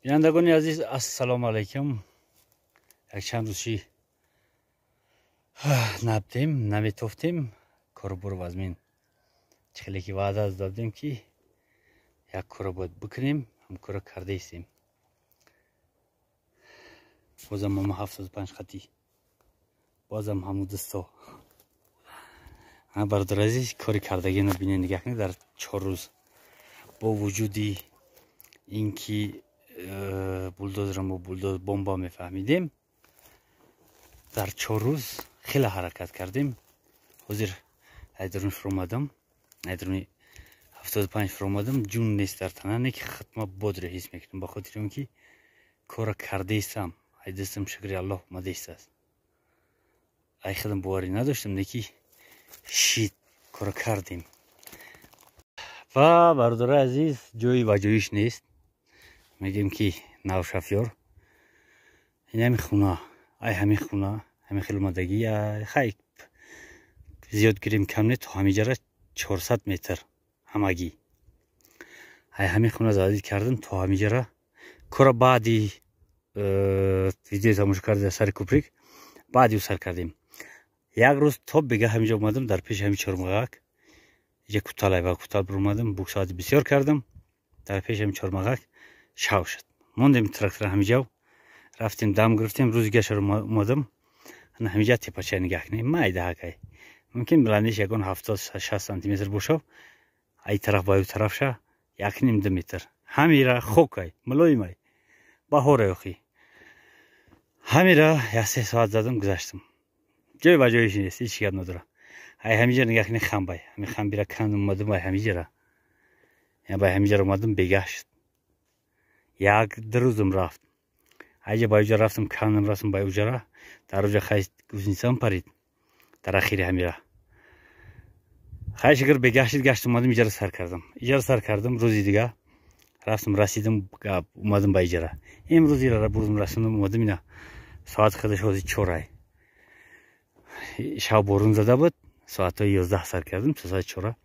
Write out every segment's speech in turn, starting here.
Бинандагони азиз, ассалому алайкум. Якчанд рӯзи набдем, наметофтем, кору вазмин. Чӣ хеле ки ваъда додем, ки як кора бояд бикунем, ҳам кора кардаистем. Бозам ама 75 хати. Бозам ҳаму дусто. Бародар азиз, кори кардагино бинед, нигоҳ кунед, дар 4 рӯз бо вуҷуди ин ки булдозро мо булдоз бомба мефаҳмидем, дар 4 рӯз хеле ҳаракат кардем. Ҳозир айдарун фуромадам, айдаруни 75 фуромадам, ҷун нест дар тана, не ки хатма бодро ҳис мекунам, ба хотири он ки кора кардаистам. Ай дастам, шукри Аллоҳ, омадаистааст. Ай худам боварӣ надоштам, не ки шид, кора кардем. Ва бародарои азиз, ҷои ваҷоиш нест. Мегӯем ки навшафёр ин ҳами хуна, ай ҳами хуна, ҳами хел омадагӣ, хай зиёд гирем кам не, то ҳамиҷара 400 метр ҳамагӣ. Ай ҳами хуна задид кардем то ҳамиҷара. Кора баъди видео тамошо карда сари куприк, баъди ӯ сар кардем. Як рӯз то бега ҳамиҷа омадам, дар пеши ҳами чормағак, иҷа куталай ва кутал биромадам, буксоати бисёр кардам, дар пеши ҳами чормағак шав шуд. Мондем трактора ҳамиҷав, рафтем дам гирифтем, рӯзи гашар омадам, ҳамиҷа тепача нигоҳ кунем, майда ҳакай. Мумкин баландиш ягон 70-60 сантиметр бошав, ай тараф ба ю тарафша 1.5-2 метр. Ҳамира хокай, мулоимай, баҳорай охи. Ҳамира 1-3 соат задам, гузаштам. Ҷой ба ҷоиш нест, ҳеҷ гап надора. Ай ҳамиҷа нигоҳ кунед, хамбай. Ҳами хамбира канд омадам, ай ҳамиҷара. Бай ҳамиҷара омадам, бегаҳ шуд. 1-2 рӯзам рафт. Айҷа ба уҷа рафтам, кандам, рафтам ба уҷара. Дар уҷа хай гузницам парид. Дар ахири ҳамира. Хай шукр, бегаҳ шуд, гашт омадам, иҷара сар кардам. Иҷара сар кардам, рӯзи дига рафтам, расидам, омадам ба иҷара. Имрӯз ира бурдам, расондам, омадам, ина соат худаш ҳозир 4. Шаб борун зада буд, соатҳои 11 сар кардем, то соати 4.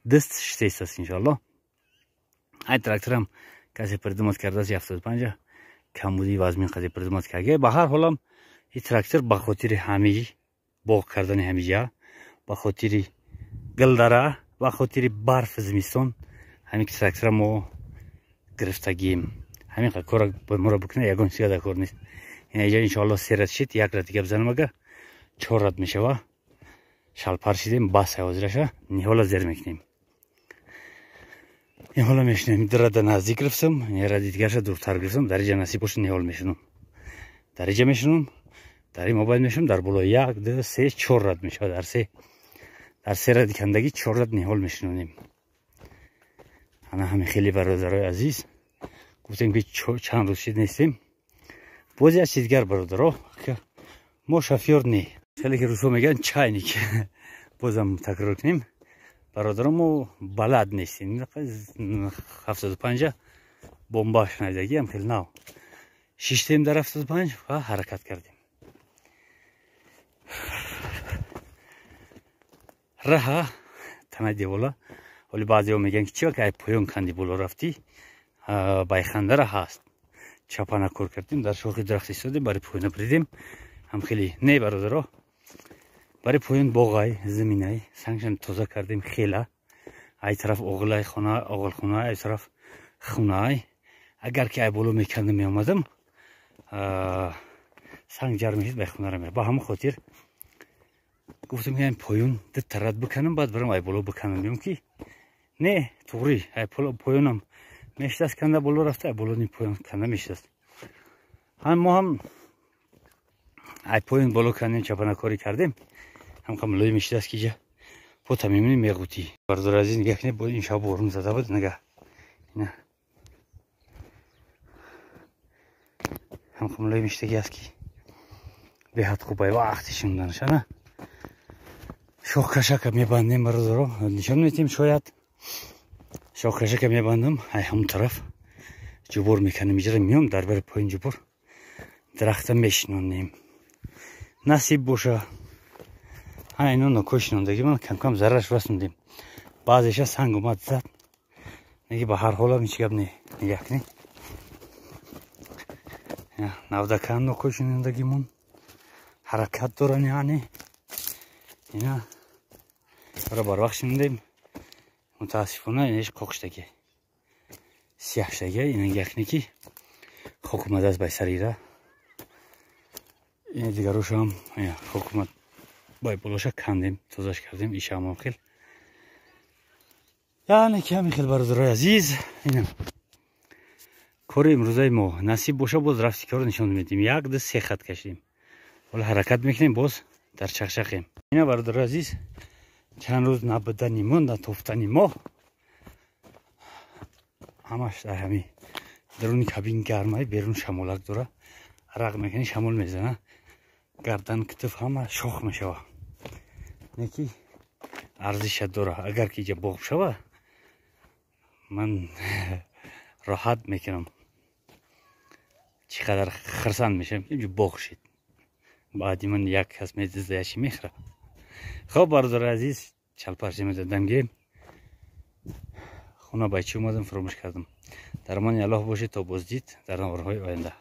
Даст шитест, иншоаллоҳ. Ай тракторам касе придумат кардааст, 75 камбуди вазмин қаде придумат карда. Ба ҳар ҳолам ин трактор ба хотири ҳами боғ кардани ҳамиҷа, ба хотири гилдара, ба хотири барф зимистон ҳамин трактора мо гирифтагием. Ҳамин кора моро бикунад, ягон чиз дар кор нест. Ина иҷа иншоаллоҳ се рад шид, як рад дига бизанам, агар 4 рад мешава. Шалпар шидем, бас ҳозираша ниҳола зер мекунем. Ниҳола мешинем, ду рада наздик гирифтам, як ради дигарша дуртар гирифтам, дар иҷа насиб боша ниҳол мешинам. Дар иҷа мешинам, дар ин мобайл мешинам, дар боло 1, 2, 3, 4 рад мешавад. Дар се ради кандагӣ 4 рад ниҳол мешинонем. Ана ҳамин хеле, бародарои азиз, гуфтем ки чанд рӯз шид нестем. Боз як чиз дигар, бародаро, мо шофёр не. Хеле ки русо мегӯянд чайник. Бозам такрор кунем. Бародаро, мо балад нестем. 75 бомба шунайдагиам хеле нав. Шиштем дар 75 ва ҳаракат кардем. Раҳа танаи девола. Ҳоли баъзеҳо мегӯянд ки чӣ ай поён канди боло рафтӣ, байхандара ҳаст. Чапана кор кардем, дар шохи дарахт истодем, барои поёна биридем. Ҳам хеле не, бародаро, барои поён боғай, заминай, сангшан тоза кардем хела. Ай тараф оғилай хона, оғилхона, ай тараф хунаай. Агар ки ай боло мекандам меомадам, санг ҷар мешид, бай хонара мера. Ба ҳамон хотир гуфтам ки поён ду тарат биканам, баъд барам ай боло биканам, биём ки не, туғри ай поёнам мешидаст канда боло рафта, ай боло ни поён канда мешидаст. Ҳам мо ҳам ай поён боло кандем, чапанакорӣ кардем, ҳам қа мулоим мешидаст ки иҷа пота мемонӣ, меғутӣ. Бародари азиз, нигоҳ кунед, бо ин шаб борун зада буд, нигоҳ. Ина ҳам қа мулоим мешидаги аст ки беҳад хуб ай вақти шунданаш. Ана шохкашака мебандем, бародаро, нишон метем, шояд шохкашака мебандам, ай ҳамон тараф ҷубор меканем, иҷара миём дар бари поён ҷубор дарахта мешинонем. Насиб боша. Ана ино нокои шинондагӣ ман кам-кам зарараш расондем. Баъзеша санг омад зад. Неги ба ҳар ҳолам ҳеҷ гап не. Нигоҳ кунед. Навдакан нокҳои шинондагимон ҳаракат доран, яъне ина ара барвақт шинондем. Мутаассифона, инаш қоқштаги, сияҳштаги. Ина яхне ки хок омадааст бай сарира. Ина дигарошам хок омад бай болоша, кандем, тозаш кардем. Ишамам хел, яъне ки ҳамин хел, бародарои азиз. Ина кори имрӯзаи мо. Насиб боша, боз рафти корро нишон медиҳем. Як, ду, се хат кашидем, ҳоло ҳаракат мекунем, боз дар чақчақем. Ина, бародарои азиз, чанд рӯз набудани мо, натофтани мо, ҳамаш дар ҳами даруни кабин гармай, берун шамолак дора. Арақ мекунӣ, шамол мезана, гардан, китф ҳама шох мешава. Не ки арзиша дора. Агар ки иҷа боғ шава, ман роҳат мекунам. Чӣ қадар хирсанд мешавам, ки инҷо боғ шид. Баъди ман як кас медизда, яши мехӯра. Хоб, бародари азиз, чалпарча медодам гем. Хона бай чӣ омадам, фуромӯш кардам. Дар амони Аллоҳ бошед, то боздид дар наворҳои оянда.